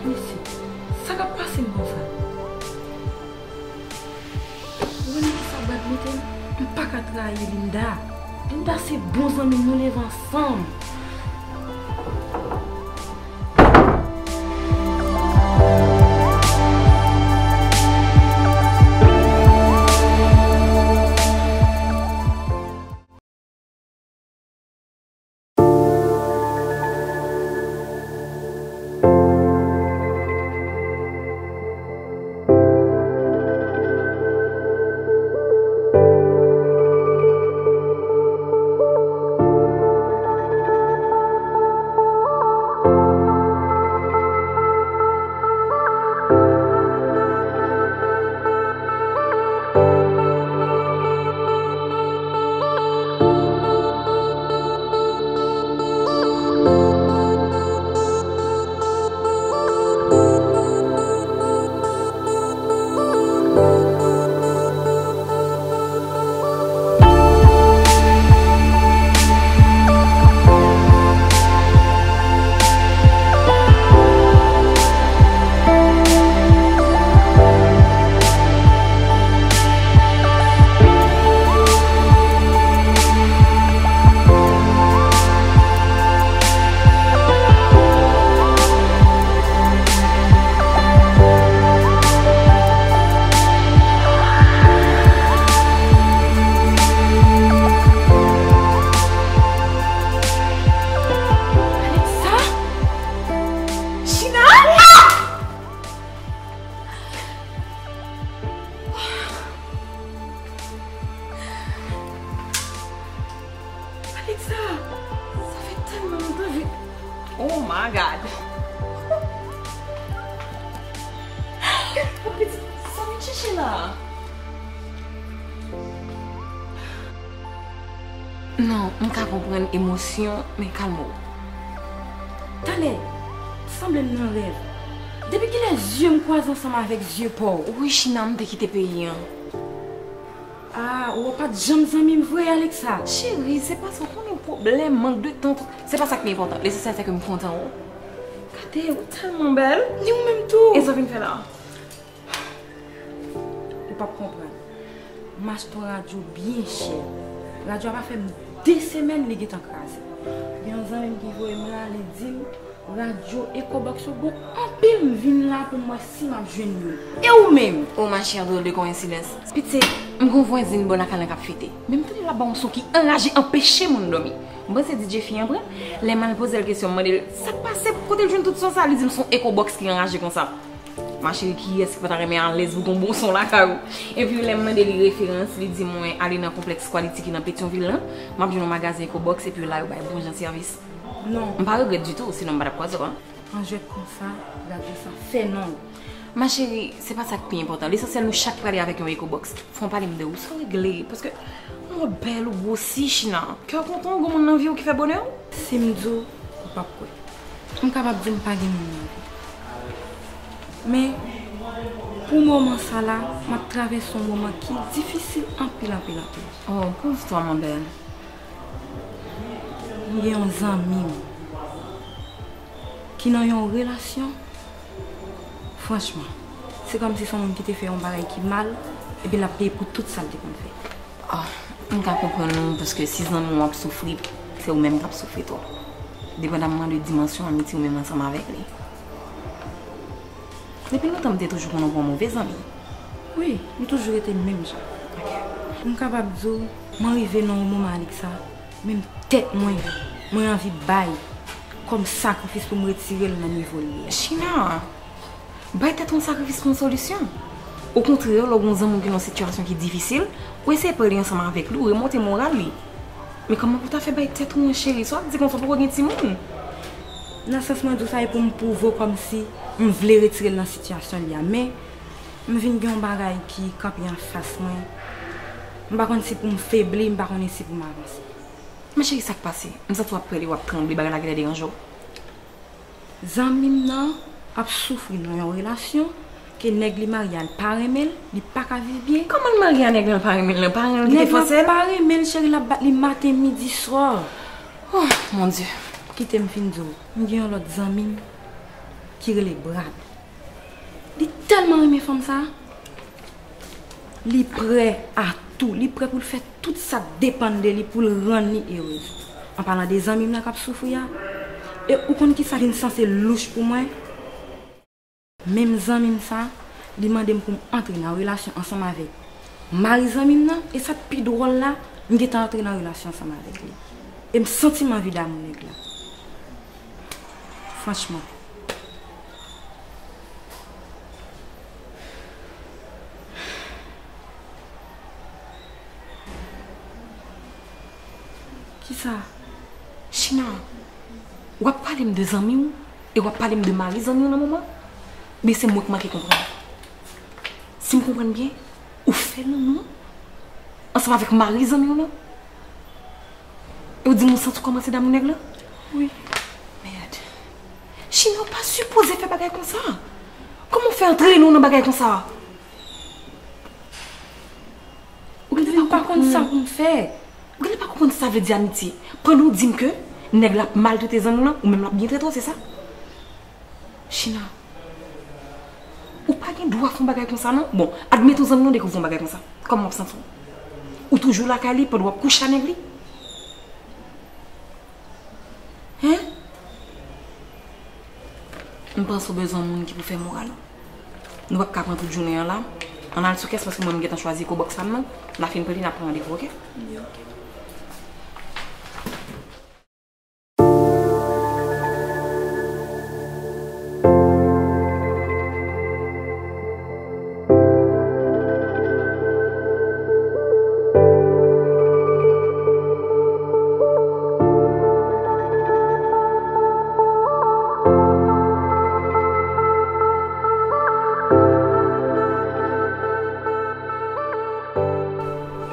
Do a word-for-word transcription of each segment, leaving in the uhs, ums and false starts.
Mesye, sa k ap pase m konsa? Ou wè nan ki sa Brad mete m? M pa ka trayi Linda. Linda se bon zanmi m, nou leve ansanm. Alexa? China? Alexa, sa fè tèlman lontan vi. Oh my God. Pitit, sa w vin chèche la? Non, m ka konprann emosyon, men kalme w. Talè, sanble m nan rèv. Depi kilè zye m kwaze ansanm avèk zye pa w? Wi, China, m te kite peyi an. Ah, ou pa t janm zanmi m vre, Alexa. Cheri, se paske w konnen pwoblèm, mank de tan, tout. Se pa sa k pi enpòtan. Lesansyèl, se ke m kontan w. Gade, ou tèlman bèl. Ni ou menm tou. E sa w vin fè la? Ou p ap konprann. M achte yon radyo byen chè. Radyo a pa fè m de semèn, li gentan kraze. Gen yon zanmi m ki voye m la, li di m, radyo Ecobox yo bon anpil, m vin la pou m wè si m ap jwenn youn. E ou menm? Oh, ma chère, drôle de coïncidence. Pitit, m gen yon vwazin bò lakay lan k ap fete. Men m tande l ap ba yon son ki anraje, anpeche moun dòmi. M panse D J fi an pran. Lè m al poze l kesyon, m mande l sa k pase, kote l jwenn tout son sa, li di m se yon Ecobox ki anraje konsa. Ma chérie, kiyès ki pa ta renmen alèz pou gon bon son lakay ou? Epi lè m mande li referans, li di mwen ale nan konplèks Quality ki nan Petyonvil lan, m ap jwenn yon magazen Ecobox epi yo la yo bay bon jan sèvis. Non. M pa regrèt ditou, sinon m pa t ap kwaze w, an. An jwèt konsa, radyo sa fè non l. Ma chérie, se pa sa k pi enpòtan. Lesansyèl nou chak prale avèk yon Ecobox. Fò w pale m de ou, sa w regle, paske m wè w bèl, ou gwosi, China. Kè w kontan, w gen moun nan vi w ki fè bonè w? Si m di w, ou p ap kwè. M kapab di m pa gen moun nan vi. Men, pou moman sa la, m ap travèse yon moman ki difisil anpil, anpil, anpil. Oh, pauvre toi, ma belle. M gen yon zanmi m ki nan yon relasyon, franchman, se kòmsi se yon moun ki te fè yon bagay ki mal, epi l ap peye pou tout sa l te konn fè. Ah, m ka konprann ou, paske si zanmi w ap soufri, se ou menm k ap soufri tou. Depandamman de dimansyon amitye ou menm ansanm avèk li. Depi lontan, m te toujou konnen w pou yon move zanmi. Wi, m toujou rete menm jan. M kapab di w, mwen rive nan yon moman, Alexa, menm tèt mwen, mwen anvi bay kòm sakrifis pou m retire l nan nivo l ye a. China, bay tèt ou yon sakrifis pa yon solisyon. Okontrè, lè w gen yon zanmi w ki nan yon sitiyasyon ki difisil, ou eseye pale ansanm avèk li, ou remonte moral li. Men kòman pou w ta fè bay tèt ou yon cheri? Sa w ap di konsa, w poko gen timoun. Nan sans mwen di w sa, e pou m pwouve w kòmsi m vle retire l nan sitiyasyon li a. Men, m vin gen yon bagay ki kanpe anfas mwen. M pa konn si pou m febli, m pa konnen si pou m avanse. Men cheri, sa k pase? M santi w ap pale, w ap tranble, bagay la genlè deranje w. Zanmi m nan ap soufri nan yon relasyon ke nèg li marye a l pa renmen l, li pa ka viv byen. Kòman l marye a nèg lan, l pa renmen l lan? Paran l ki te fòse l? Nèg lan pa renmen l, cheri, l ap bat li maten, midi, swa. Oh, mon Dieu. Kite m fin di w, m gen yon lòt zanmi m ki rele Brad. Li tèlman renmen fanm sa, li prè a tou, li prè pou l fè tout sa k depann de li pou l rann li erez. An palan de zanmi m nan k ap soufri a, e ou konn kisa ki vin sanse louch pou mwen? Menm zanmi m sa, li mande m pou m antre nan relasyon ansanm avèk mari zanmi m nan, e sa k pi dwòl la, m gentan antre nan relasyon ansanm avèk li. E m santi m anvi damou nèg la. Franchman. Kisa? China, w ap pale m de zanmi w e w ap pale m de mari zanmi w nan moman? Oubyen se mwen k manke konprann? Si m konprann byen, ou fè lanmou ansanm avèk mari zanmi w lan? E w di m ou santi w kòmanse damou nèg lan? Wi. Mèd. China, w pa sipoze fè bagay konsa. Kòman w fè antre nou nan bagay konsa? Ou genlè pa konprann sa pou m fè. Ou genlè pa konprann sa vle di amitye. Pandan w di m ke nèg la ap maltrete zanmi w lan, ou menm l ap byen trete w, se sa? China, ou pa gen dwa fè yon bagay konsa non. Bon, admeton zanmi w lan dekouvri yon bagay konsa. Kòman w ap santi w? Ou toujou lakay li pandan w ap kouche a nèg li? Hen? M panse w bezwen yon moun ki pou fè moral ou. Nou p ap ka pran tout jounen an la. Ann al sou kès paske mwen m gentan chwazi eko bòks pa m nan. N a fin pran li, n ap pran randevou, oke? Wi, oke.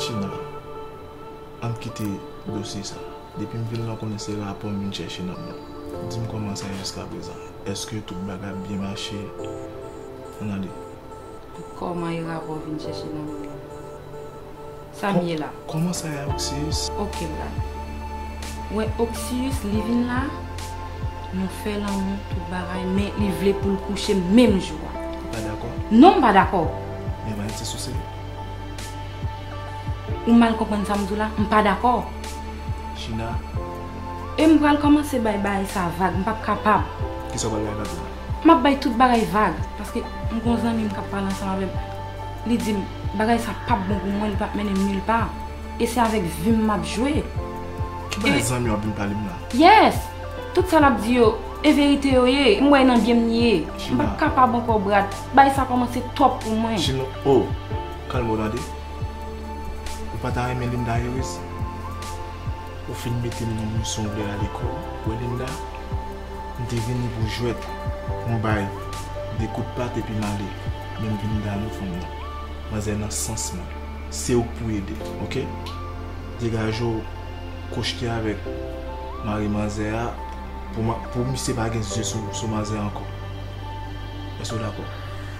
China, ann kite dosye sa. Depi m vin la, w konnen se rapò m vin chèche nan men w. Di m kòman sa ye jiskaprezan. Èske tout bagay ap byen mache? Ann ale. Kòman e rapò w vin chèche nan men m? Sa m ye la? Kòman sa ye, Oxius? Oke, Brad. Wè, Oxius, li vin la, nou fè lanmou, tout bagay, men li vle pou l kouche m menm jou a. Ou pa dakò? Non, m pa dakò. Men Maïti souse. Ou mal konprann sa m di w la, m pa dakò. China. E m pral kòmanse bay bagay sa vag, m p ap kapab. Kisa w pral bay vag la? M ap bay tout bagay vag, paske m gon zanmi m k ap pale ansanm avè m. Li di m, bagay sa p ap bon pou mwen, li p ap mennen m nil pa. E se avèk vi m m ap jwe. Ki bagay zanmi w ap vin pale m la? Yes! Tout sa l ap di yo, e verite yo ye, m wè e nan byen m li ye. M p ap kapab ankò, Brad. Bagay sa kòmanse twòp pou mwen. China, oh, kalme w tande. Ou pa ta renmen Linda erez? Ou fin mete m nan misyon w vle rale kò w. Wè Linda, m te vini pou jwèt, pou m bay de kout pat epi m ale. Men m vin damou fanm nan. Manzè nan sans mwen. Se ou k pou ede, oke? Degaje w, kochte avèk mari manzè a, pou ma-, pou misye pa gen zye sou, sou manzè a ankò. Èske w dakò?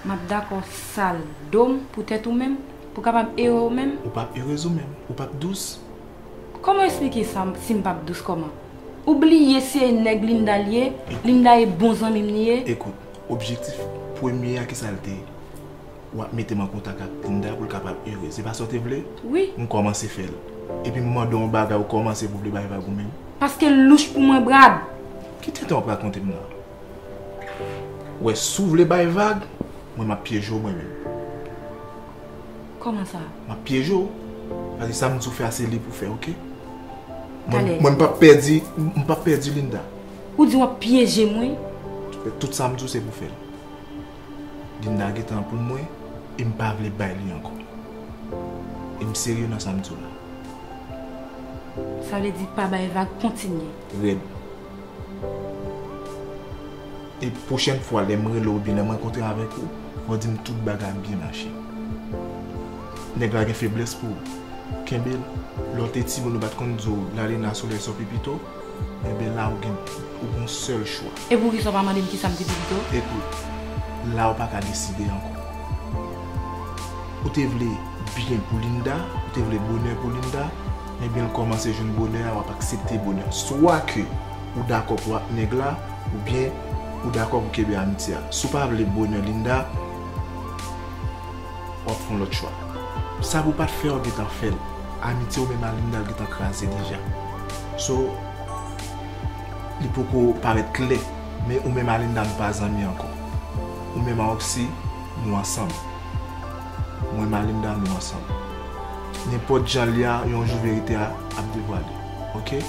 M ap dakò sal do m pou tèt ou menm, pou kapab ere w menm? Ou p ap erez ou menm, ou p ap dous. Kòman esplike sa si m p ap dous kòman? Ou bliye se nèg Linda l ye, Linda e bon zanmi m li ye. Ekout, objektif premye a ki sa l te ye? W ap mete m an kontak ak Linda pou l kapab erez. Se pa sa w te vle? Wi. M kòmanse fè l. Epi m mande w yon bagay, ou kòmanse pou vle bay vag ou menm? Paske l louch pou mwen, Brad. Ki tenten w ap rakonte m la? Wè, si w vle bay vag, mwen m ap pyeje w mwen menm. Kòman sa? M ap pyeje w. Paske sa m di w fè a, se li pou fè, oke? Mwen, talè, mwen m p ap pèdi, m p ap pèdi Linda. Ou di w ap pyeje mwen? Tout sa m di w, se pou fè l. Linda gentan pou mwen, e m pa vle bay li ankò. E m serye nan sa m di w la. Sa vle di pa bay vag, kontinye. Rèd. E pwochèn fwa, lè m rele w oubyen lè m rankontre avèk ou, fò w di m tout bagay ap byen mache. Nèg la gen feblès pou ou. Kenbe l. Lè w te timoun, ou pa t konn di w, Lalina, solèy sò pi pito? Enben, la ou gen, ou gen yon sèl chwa. E poukisa w pa mande m kisa m te pi pito? Ekout, la ou pa ka deside ankò. Ou te vle byen pou Linda, ou te vle bonè pou Linda, enben, l kòmanse jwenn bonè a, w ap aksepte bonè. Swa ke ou dakò pou w ak nèg la, oubyen Ou dakò pou kenbe amitye a. Si w pa vle bonè Linda, w ap fè yon lòt chwa. Sa pou w pa t fè, w gentan fè l. Amitye w menm a Linda gentan kraze deja. So, li poko parèt klè, men ou menm a Linda, nou pa zanmi ankò. Ou menm a Oxy, nou ansanm. Mwen menm a Linda, nou ansanm. Nenpòt jan l ye a, yon jou verite a ap devwale. Oke?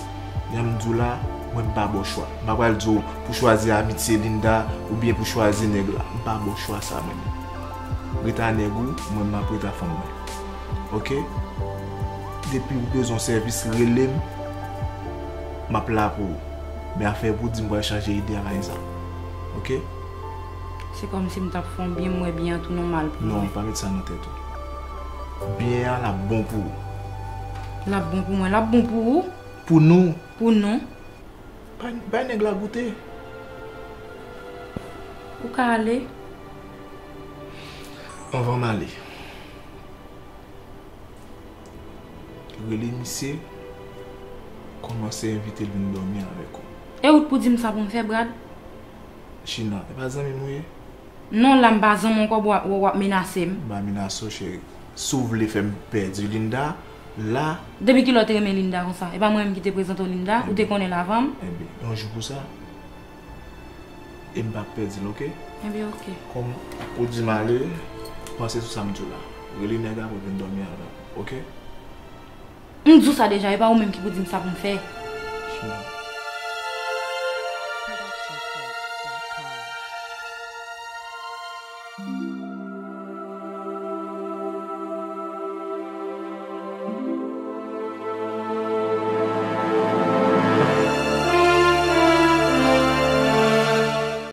Jan m di w la, mwen m pa ba w chwa. M pa pral di w pou chwazi amitye Linda oubyen pou chwazi nèg la. M pa ba w chwa sa mwen menm. Ret a nèg ou, mwen m ap ret a fanm mwen. Oke? Depi w bezwen sèvis, rele m. M ap la pou ou. Men afè pou w di m pral chanje ide a, pa gen sa. Oke? Se kòmsi m t ap fè yon byen, m wè byen an tounen yon mal pou mwen. Non, pa met sa nan tèt ou. Byen an l ap bon pou ou. L ap bon pou mwen, l ap bon pou ou. Pou nou. Pou nou. Bay, bay nèg la goute. Ou ka ale. Anvan m ale, rele misye, kòmanse envite l vin dòmi avèk ou. E ou t pou di m sa pou m fè, Brad? China, e pa zanmi m ou ye? Non, la m pa zanmi w ankò, w ap, w ap menase m. M pa menase w, cheri. Si w vle fè m pèdi Linda, la. Depi kilè w te renmen Linda konsa? E pa mwen menm ki te prezante w Linda, ou te konnen l avan m. Ebyen, yon jou pou sa. E m p ap pèdi l, oke? Ebyen, oke. Kòm ou di m ale, panse sou sa m di w la. Rele nèg la pou l vin dòmi avè m, oke? M di w sa deja, e pa ou menm ki pou di m sa pou m fè. China.